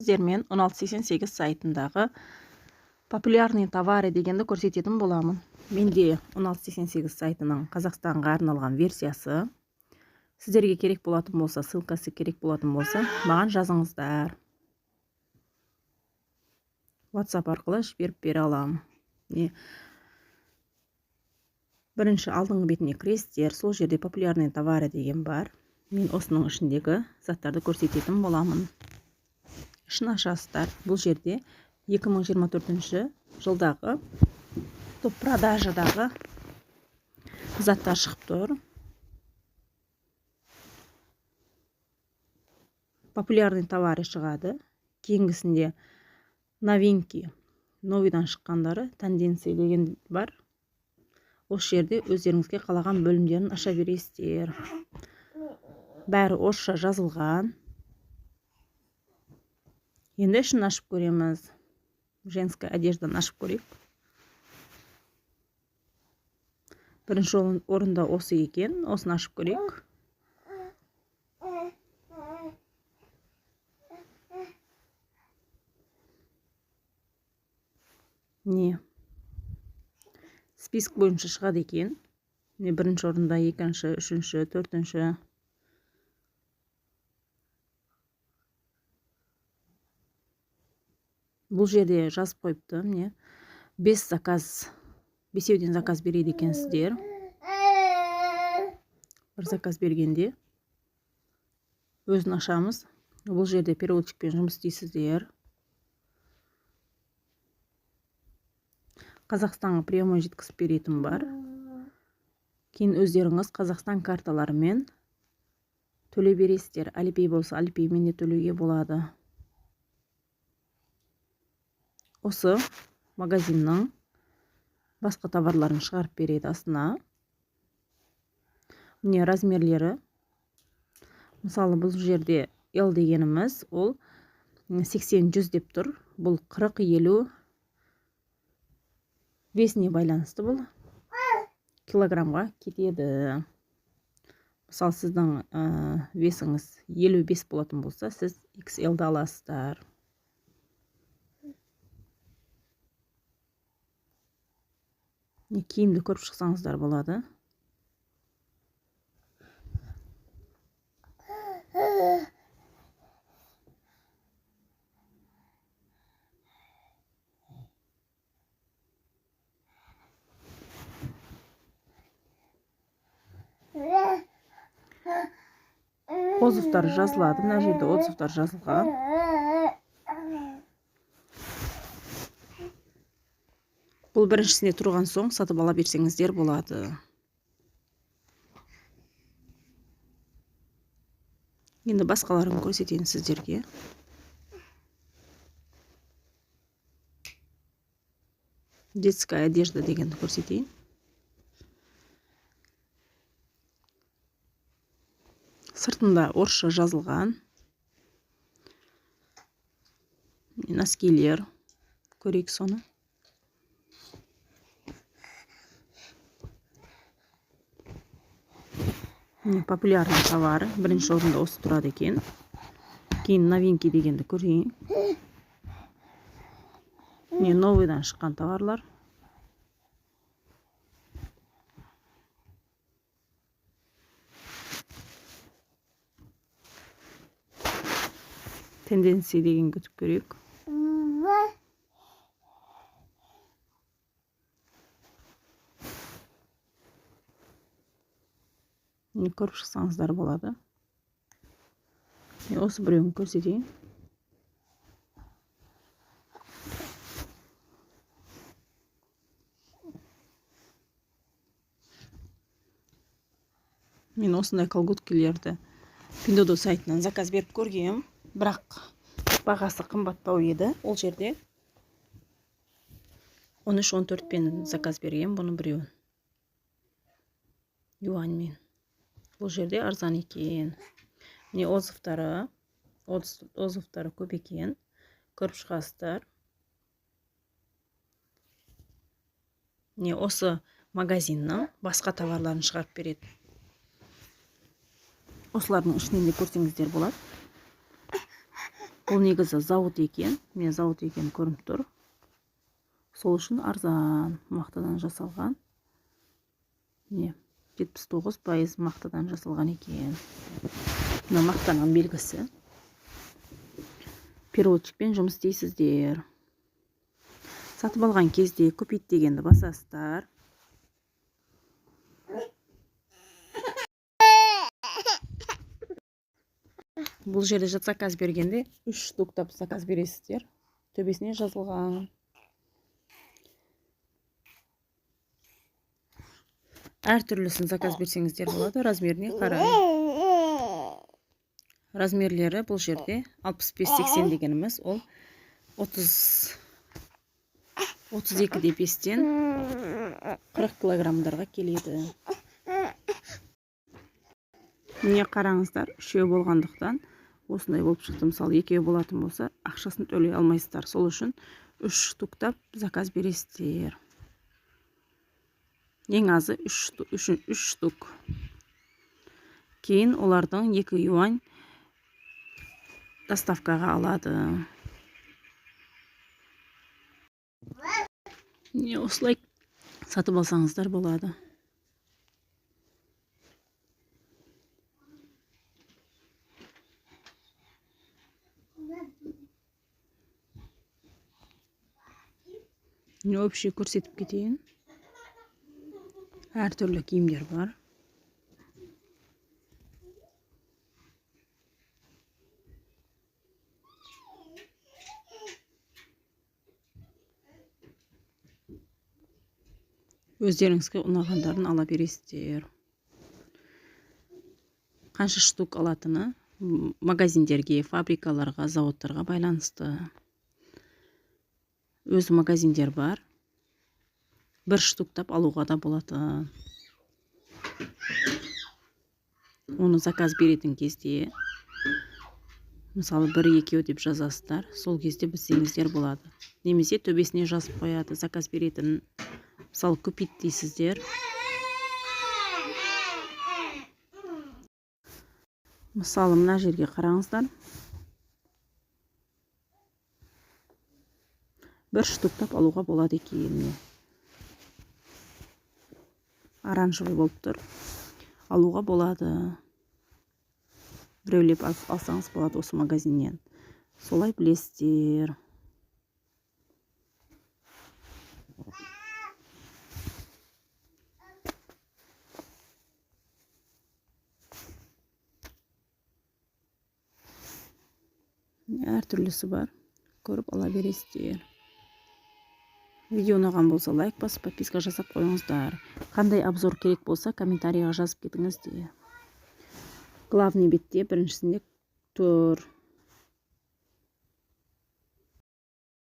Сіздермен 1688 сайтындағы «Популярные товары» дегенді көрсететін боламын. Менде 1688 сайтының Қазақстанға арналған версиясы. Сіздерге керек болатын болса, ссылкасы керек болатын болса, маған жазыңыздар. WhatsApp арқылы жіберіп бере аламын. Не бірінші алдыңғы бетіне кіресіздер, сол жерде «Популярные товары» деген бар. Мен осының ішіндегі заттарды көрсететін боламын. Ішін ашасыздар. Бұл жерде 2024 жылдағы топ продажадағы заттар шығып тұр. «Популярный товары» шығады. Кейінгісінде «Новинки», новыйдан шыққандары, «Тенденции» деген бар. Осы жерде өздеріңізге қалаған бөлімдерін аша бересіздер. Бәрі орысша жазылған. Енді ішін ашып көреміз. Женская одежданы ашып көрейік. Бірінші орында осы екен, осыны ашып көрейік. Не список бойынша шығады екен. Міне, бірінші орында, екінші, үшінші, төртінші. Бұл жерде жазып қойыпты, міне, бес заказ, бесеуден заказ береді екенсіздер. Бір заказ бергенде өзін ашамыз. Бұл жерде переводчикпен жұмыс істейсіздер. Қазақстанға прямой жеткізіп беретін бар. Кейін өздеріңіз Қазақстан карталарымен төлей бересіздер. Алипей болса, Алипеймен де төлеуге болады. Осы магазиннің басқа товарларын шығарып береді астына. Міне, размерлері. Мысалы, бұл жерде L дегеніміз ол 80-100 деп тұр. Бұл 40-50, весіне байланысты, бұл килограммға кетеді. Мысалы, сіздің весіңіз 55 болатын болса, сіз XL-ді аласыздар. Киімді көріп шықсаңыздар болады. Отзывтар жазылады. Мына жерде отзывтар жазылған. Бұл біріншісінде тұрған соң, сатып ала берсеңіздер болады. Енді басқаларын көрсетейін сіздерге. «Детская одежда» дегенді көрсетейін. Сыртында орысша жазылған. Носкилер, көрейік соны. Міне, «Популярный товары», бірінші орында осы тұрады екен. Кейін «Новинки» дегенді көрейін. Міне, новыйдан шыққан товарлар. «Тенденции» деген күтіп көрейік. Міне, көріп шықсаңыздар болады. Міне, осы біреуін көрсетейін. Мен осындай колготкилерді Пиндуодуо сайтынан заказ беріп көргем, бірақ бағасы қымбаттау еді. Ол жерде 13-14-пен заказ берген бұның біреуін, юаньмен. Бұл жерде арзан екен. Міне, отзывтары көп екен, көріп шығасыздар. Міне, осы магазиннің басқа товарларын шығарып береді. Осылардың ішінен де көрсеңіздер болады. Бұл негізі зауыт екен. Міне, зауыт екен, көрініп тұр. Сол үшін арзан, мақтадан жасалған. Міне, 79% мақтадан жасалған екен. Мына мақтаның белгісі. Переводчикпен жұмыс істейсіздер. Сатып алған кезде «Купить» дегенді басасыздар. Бұл жерде заказ бергенде үш штуктап заказ бересіздер. Төбесіне жазылған. Әртүрлісін заказ берсеңіздер болады, размеріне қарай. Размерлері бұл жерде 65-80 дегеніміз, ол 30 32 де 5-тен 40 килограммдарға келеді. Міне, қараңыздар, үшеу болғандықтан осындай болып шықты. Мысалы, екеу болатын болса, ақшасын төлей алмайсыздар. Сол үшін үш штуктап заказ бересіздер. Ең азы үш штук. Кейін олардың 2 юань доставкаға алады. Міне, осылай сатып алсаңыздар болады. Міне, общий көрсетіп кетейін. Әртүрлі киімдер бар. Өздеріңізге ұнағандарын ала бересіздер. Қанша штук алатыны магазиндерге, фабрикаларға, заводтарға байланысты. Өз магазиндер бар, бір штуктап алуға да болады. Оны заказ беретін кезде, мысалы, бір, екеу деп жазасыздар, сол кезде білсеңіздер болады. Немесе төбесіне жазып қояды заказ беретін. Мысалы, «Купить» дейсіздер. Мысалы, мына жерге қараңыздар, бір штуктап алуға болады екен. Міне, оранжевый болып тұр, алуға болады. Біреулеп алсаңыз болады осы магазиннен. Солай білесіздер. Әртүрлісі бар, көріп ала бересіздер. Видео ұнаған болса, лайк басып, подписка жасап қойыңыздар. Қандай обзор керек болса, комментарийға жазып кетіңіздер. Главный бетте біріншісінде тұр.